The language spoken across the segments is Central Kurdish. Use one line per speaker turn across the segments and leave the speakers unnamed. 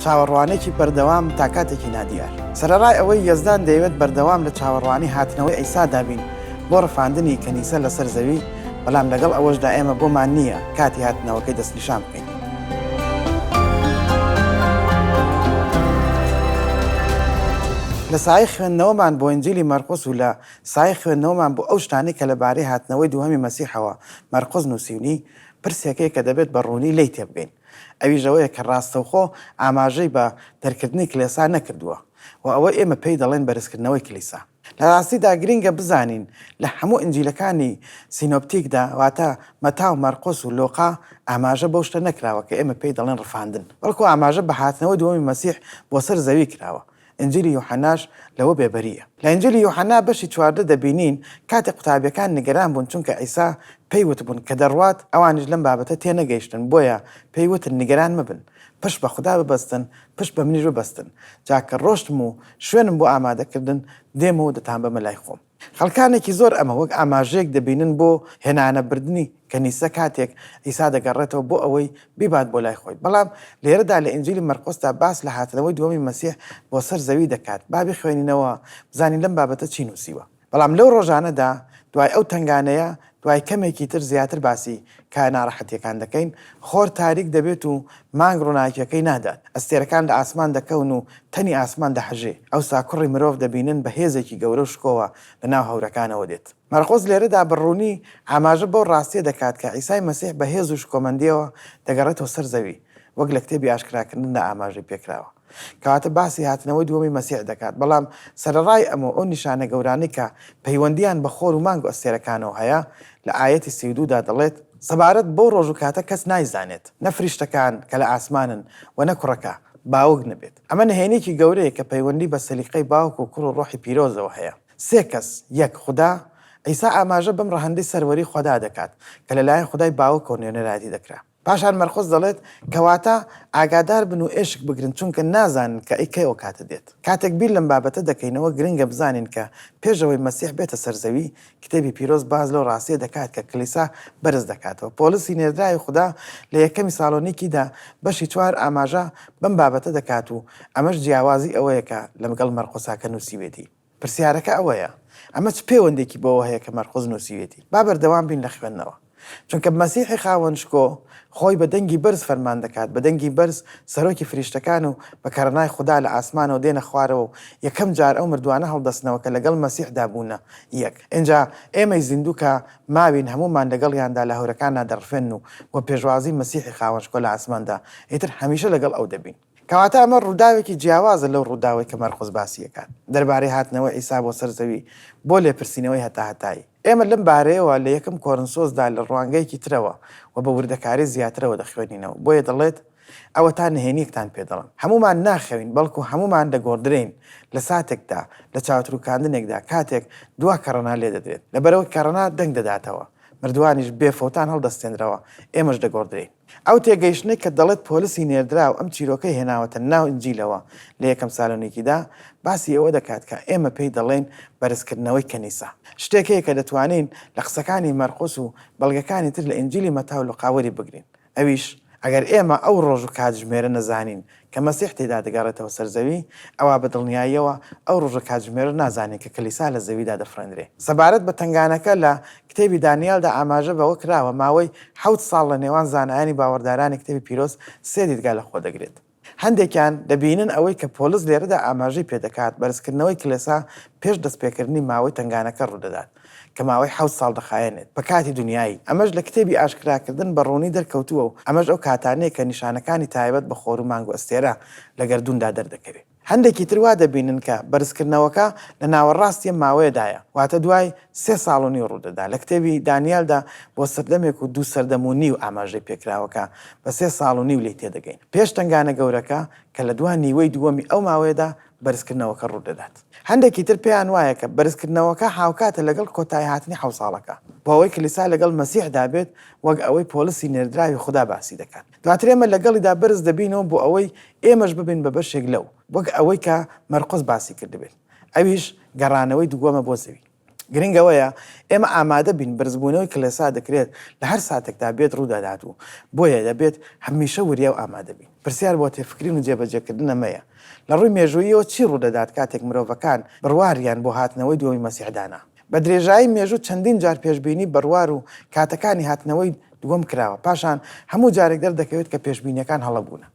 چاوەڕوانێکی بەردەوام تا کاتێکی نادیار. سەرەڕای ئەوەی یەزدان دەیەوێت بەردەوام لە چاوەڕوانی هاتنەوەی عیسادا بین بۆ ڕفاندنی کەنیسە لەسەر زەوی، بەڵام لەگەڵ ئەوەشدا ئێمە بۆمان نییە کاتی هاتنەوەکەی دەستنیشان بکەین. لە سایەی خوێندنەوەمان بۆ ئینجیلی مەرقس و لە سایەی خوێندنەوەمان بۆ ئەو شتانەی کە لەبارەی هاتنەوەی دووهەمی مەسیحەوە مەرقس نووسیونی، پرسێک هەیە کە دەبێت بە ڕوونی لێی تێبگەین، ئەویش ئەوەیە کە ڕاستەوخۆ ئاماژەی بە دەرکردنی کلێسا نەکردووە و ئەوەی ئێمە پێی دەڵێین بەرزکردنەوەی کلیسا. لە ڕاستیدا گرینگە بزانین لە هەموو ئینجیلەکانی سینۆپتیکدا، واتە مەتا و مەرقۆس و لۆقا، ئاماژە بەو شتە نەکراوە کە ئێمە پێی دەڵێن ڕفاندن، بەڵکو ئاماژە بە هاتنەوەی دووەمی مەسیح بۆ سەر زەوی کراوە. ئینجیلی یوحەناش لەوە بێبەرییە. لە ئینجیلی یوحەنا بەشی 14 دەبینین کاتێک قوتابیەکان نیگەران بوون چونکە عیسا پێی وتبوون کە دەڕوات، ئەوانیش لەم بابەتە تێنەگەیشتن، بۆیە پێی وتن نیگەران مەبن، پشت بە خودا ببەستن، پشت بە منیش ببەستن. جا کە ڕۆشتم و شوێنم بۆ ئامادە کردن، دێمەوە و دەتانبەمە لای خۆم. خەڵکانێکی زۆر ئەمە وەک ئاماژەیەک دەبینن بۆ هێنانەبردنی کەنیسە کاتێک عیسا دەگەڕێتەوە بۆ ئەوەی بیبات بۆ لای خۆی. بەڵام لێرەدا لە ئینجیلی مەرقۆسدا باس لە هاتنەوەی دووەمی مەسیح بۆ سەر زەوی دەکات. با بیخوێنینەوە بزانین لەم بابەتە چی نووسیوە. بەڵام لەو ڕۆژانەدا دوای ئەو تەنگانەیە، دوای کەمێکی تر زیاتر باسی کایە ناڕەحەتیەکان دەکەین، خۆر تاریک دەبێت و مانگ ڕووناکیەکەی نادات، ئەستێرەکان لە ئاسمان دەکەون و تەنی ئاسمان دەهەژێ، ئەوسا کوڕی مرۆڤ دەبینن بە هێزێکی گەورە و شکۆوە لە ناو هەورەکانەوە دێت. مەرقۆس لێرەدا بە ڕوونی ئاماژە بەو ڕاستیە دەکات کە عیسای مەسیح بە هێز و شکۆمەندیەوە دەگەڕێتەوە سەر زەوی، وەک لە کتێبی ئاشکراکردندا ئاماژەی پێکراوە. کەواتە باسی هاتنەوەی دووەمی مەسیح دەکات، بەڵام سەرەڕای ئەمە و ئەو نیشانە گەورانەی کە پەیوەندییان بە خۆر و مانگ و ئەستێرەکانەوە هەیە، لە ئایەتی 32 دا دەڵێت، سەبارەت بەو ڕۆژ و کاتە کەس نایزانێت، نە فریشتەکان کە لە ئاسمانن و نە کوڕەکە، باوک نەبێت. ئەمە نهێنییەکی گەورەیە کە پەیوەندی بە سەلیقەی باوک و کوڕ و ڕۆحی پیرۆزەوە هەیە. سێ کەس، یەک خودا، عیسا ئاماژە بەم ڕەهەندەی سەروەری خودا دەکات کە لەلایەن خودای باوکەوە نوێنەرایەتی دەکرا. پاشان مەرقۆس دەڵێت، کەواتە ئاگادار بن و ئێشک بگرن، چونکە نازانن کە ئەی کەی ئەو کاتە دێت. کاتێک بیر لەم بابەتە دەکەینەوە، گرنگە بزانین کە پێش ئەوەی مەسیح بێتە سەر زەوی، کتێبی پیرۆز باس لەو ڕاستییە دەکات کە کلیسا بەرز دەکاتەوە. پۆڵسی نێردراوی خودا لە یەکەمی سالۆنیکیدا بەشی چوار ئاماژە بەم بابەتە دەکات و ئەمەش جیاوازی ئەوەیە کە لەگەڵ مەرقۆسا کە نووسیوێتی. پرسیارەکە ئەوەیە، ئەمە چ پێوەندێکی بەوە هەیە کە مەرقۆس نووسیوێتی؟ با بەردەوام بین لە خوێندنەوە. چونکە مەسیحی خاوەن شکۆ خۆی بە دەنگی بەرز فەرمان دەکات، بە دەنگی بەرز سەرۆکی فریشتەکان و بە کەڕەنای خودا لە ئاسمانەوە دێنە خوارەوە و یەکەم جار ئەو مردووانە هەڵدەستنەوە کە لەگەڵ مەسیحدا بوونە یەک. ئینجا ئێمەی زیندوو کە ماوین هەموومان لەگەڵیاندا لە هەورەکاندا دەڕفێن و بۆ پێشوازی مەسیحی خاوەن شکۆ لە ئاسماندا ئیتر هەمیشە لەگەڵ ئەو دەبین. کەواتە ئەمە ڕووداوێکی جیاوازە لەو ڕووداوەی کە مەرقۆس باسی ئەکات دەربارەی هاتنەوەی عیسا بۆ سەر زەوی بۆ لێپرسینەوەی هەتاهەتایی. ئێمە لەم بارەیەوە لە یەکەم کۆرنسۆسدا لە ڕوانگەیەکی ترەوە و بە وردەکاری زیاترەوە دەخوێنینەوە. بۆیە دەڵێت، ئەوەتا نهێنییەکتان پێ دەڵێم، هەموومان ناخەوین، بەڵکو هەموومان دەگۆڕدرێین، لە ساتێکدا، لە چاوتروکاندنێکدا، کاتێک دوا کەڕەنا لێدەدرێت. لەبەرئەوەی کەڕەنا دەنگ دەداتەوە، مردووانیش بێ فەوتان هەڵدەستێنرەوە، ئێمەش دەگۆڕدرێین. ئەو تێگەیشتنەی کە دەڵێت پۆلسی نێردراو ئەم چیرۆکەی هێناوەتە ناو ئینجیلەوە لە یەکەم سالۆنیکیدا، باسی ئەوە دەکات کە ئێمە پێی دەڵێین بەرزکردنەوەی کەنیسە. شتێک هەیە کە دەتوانین لە قسەکانی مەرقۆس و بەڵگەکانی تر لە ئینجیلی مەتا و لوقا وەریبگرین، ئەویش، ئەگەر ئێمە ئەو ڕۆژ و کاتژمێرە نەزانین کە مەسیح تێیدا دەگەڕێتەوە سەر زەوی، ئەوا بە دڵنیاییەوە ئەو ڕۆژە کاتژمێرە نازانین کە کلیسا لە زەویدا دەفڕێندرێ. سەبارەت بە تەنگانەکە لە کتێبی دانیالدا ئاماژە بەوە کراوە ماوەی حەوت ساڵ لە نێوان زانایانی باوەڕدارانی کتێبی پیرۆز سێ دیدگا لە خۆ دەگرێت. هەندێکیان دەبینن ئەوەی کە پۆڵس لێرەدا ئاماژەی پێدەکات بەرزکردنەوەی کلێسا پێش دەستپێکردنی ماوەی تەنگانەکە ڕوودەدات کە ماوەی حەوت ساڵ دەخایەنێت بە کاتی دونیایی، ئەمەش لە کتێبی ئاشکراکردن بە ڕوونی دەرکەوتووە و ئەمەش ئەو کاتانەیە کە نیشانەکانی تایبەت بە خۆر و مانگ و ئەستێرە لە گەردووندا دەردەکەوێ. هەندێکی تر وا دەبینن کە بەرزکردنەوەکە لە ناوەڕاستی ئەم ماوەیەدایە، واتە دوای سێ ساڵ و نیو ڕوودەدا. لە کتێبی دانیالدا بۆ سەردەمێک و دوو سەردەم و نیو ئاماژەی پێکراوە کە بە سێ ساڵ و نیو لێی تێدەگەین. پێش تەنگانە گەورەکە کە لە دوا نیوەی دووەمی ئەو ماوەیەدا بەرزکردنەوەکە ڕوودەدات. هەندێکی تر پێیان وایە کە بەرزکردنەوەکە هاوکاتە لەگەڵ کۆتاییهاتنی حەوساڵەکە، بۆ ئەوەی کلیسا لەگەڵ مەسیحدا بێت وەک ئەوەی پۆڵسی نێردراوی خودا باسی دەکات. دواتر ئێمە لەگەڵیدا بەرز دەبینەوە بۆ ئەوەی ئێمەش ببین بە بەشێک لەو، وەک ئەوەی کە مەرقۆس باسی کردبێت، ئەویش گەڕانەوەی دووەمە بۆ زەوی. گرنگ ئەوەیە ئێمە ئامادە بین، بەرزبوونەوەی کڵێسا دەکرێت لە هەر ساتێکدا بێت ڕوودەدات و بۆیە دەبێت هەمیشە وریا و ئامادە بین. پرسیار بۆ تێفکرین و جێبەجێکردن ئەمەیە، لە ڕووی مێژووییەوە چی ڕوودەدات کاتێک مرۆڤەکان بڕواریان بۆ هاتنەوەی دووەمی مەسیح دانا؟ بە درێژایی مێژوو چەندین جار پێشبینی بڕوار و کاتەکانی هاتنەوەی دووەم کراوە، پاشان هەموو جارێک دەردەکەوێت کە پێشبینییەکان هەڵە بوونە.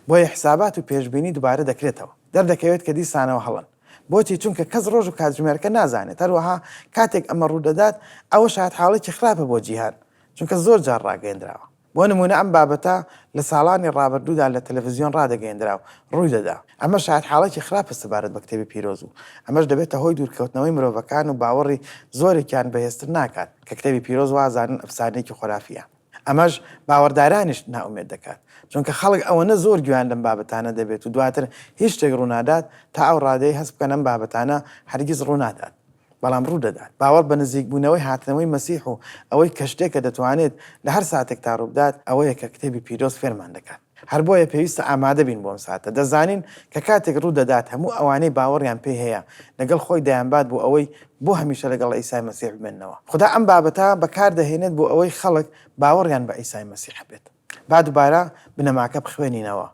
بۆیە حسابات و پێشبینی دوبارە دەکرێتەوە. دەردەکەوێت کە دیسانەوە هەڵەن. بۆچی؟ چونکە کەس ڕۆژ و کاتژمێرەکە نازانێت. هەروەها کاتێک ئەمە ڕوودەدات، ئەوە شایەتحاڵێکی خراپە بۆ جیهان، چونکە زۆر جار ڕاگەیەندراوە. بۆ نموونە ئەم بابەتە لە ساڵانی ڕابردوودا لە تەلەفزیۆن ڕادەگەیەندرا و ڕوویدەدا. ئەمە شایەتحاڵێکی خراپە سەبارەت بە کتێبی پیرۆز و ئەمەش دەبێتە هۆی دوورکەوتنەوەی مرۆڤەکان و باوەڕی زۆرێکیان بەهێزتر ناکات کە کتێبی پیرۆز وازانن ئەفسانەیەکی خورافییە. ئەمەش باوەڕدارانیش نائومێد دەکات، چونکە خەڵک ئەوەنە زۆر گوێیان لەم بابەتانە دەبێت و دواتر هیچ شتێک ڕوونادات تا ئەو ڕادەیەی هەست بکەن ئەم بابەتانە هەرگیز ڕوونادات، بەڵام ڕوودەدات. باوەڕ بە نزیکبوونەوەی هاتنەوەی مەسیح و ئەوەی کە شتێکە دەتوانێت لە هەر ساتێکدا ڕووبدات، ئەوەیە کە کتێبی پیرۆز فێرمان دەکات. هەر بۆیە پێویستە ئامادە بین بۆ ئەم ساتە. دەزانین کە کاتێک ڕوو دەدات هەموو ئەوانەی باوەڕیان پێی هەیە لەگەڵ خۆی دەیانبات بۆ ئەوەی بۆ هەمیشە لەگەڵ عیسای مەسیح بمێننەوە. خودا ئەم بابەتە بەکار دەهێنێت بۆ ئەوەی خەڵک باوەڕیان بە عیسای مەسیح هەبێت. با دوبارە بنەماکە بخوێنینەوە.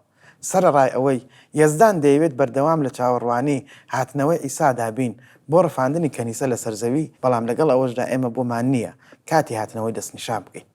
سەرەڕای ئەوەی یەزدان دەیەوێت بەردەوام لە چاوەڕوانی هاتنەوەی عیسادا بین بۆ ڕفاندنی کەنیسە لەسەر زەوی، بەڵام لەگەڵ ئەوەشدا ئێمە بۆمان نییە کاتی هاتنەوەی دەستنیشان بکەین.